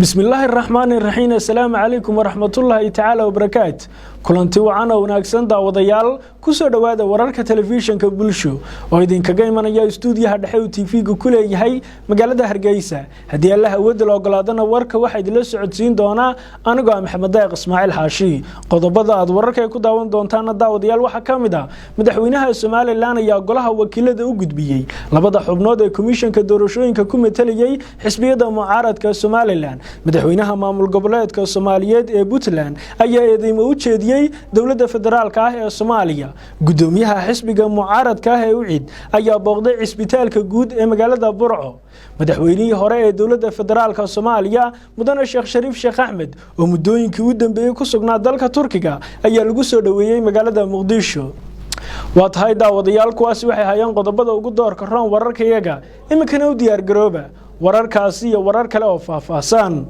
Bismillaahi raxmaani raxiim. Assalaamu calaykum waraxmatullaahi tacaala wabarakaat. Kulanti wacan oo wanaagsan, daawadayaal. Kusoo dhowaada wararka Telefishinka Bulsho oo idinkaga imanaya istuudiyaha dhexe uu TV-ga ku leeyahay magaalada Hargeysa. Haddii Allah awoodda la ogolaadana, warka waxaa idinla socodsiin doonaa anigoo ah Maxamed Daaq Ismaaciil Xaashi. Qodobada aad wararka ku daawan doontaana, daawadayaal, waxaa ka mid ah: madaxweynaha Somaliland ayaa golaha wakiilada u gudbiyey labada xubnood ee komishanka doorashooyinka ku matalayay xisbiyada mucaaradka Somaliland. Madaxweynaha maamul goboleedka Soomaaliyeed ee Puntland ayaa eedeymo u jeediyey dowladda federaalka ah ee Soomaaliya. Gudoomiyaha xisbiga mucaaradka ah ee UCID ayaa booqday cisbitaalka guud ee magaalada Burco. Madaxweynihii hore ee dowladda federaalka Soomaaliya, mudane Sheekh Shariif Sheekh Axmed, oo muddooyinkii u dambeeyey ku sugnaa dalka Turkiga, ayaa lagu soo dhoweeyey magaalada Muqdisho. Waa tahay, daawadayaal, kuwaasi waxay hayaan qodobada ugu doorka roon wararkayaga. Iminkana u diyaargarooba wararkaasi iyo warar kale oo faahfaahsan.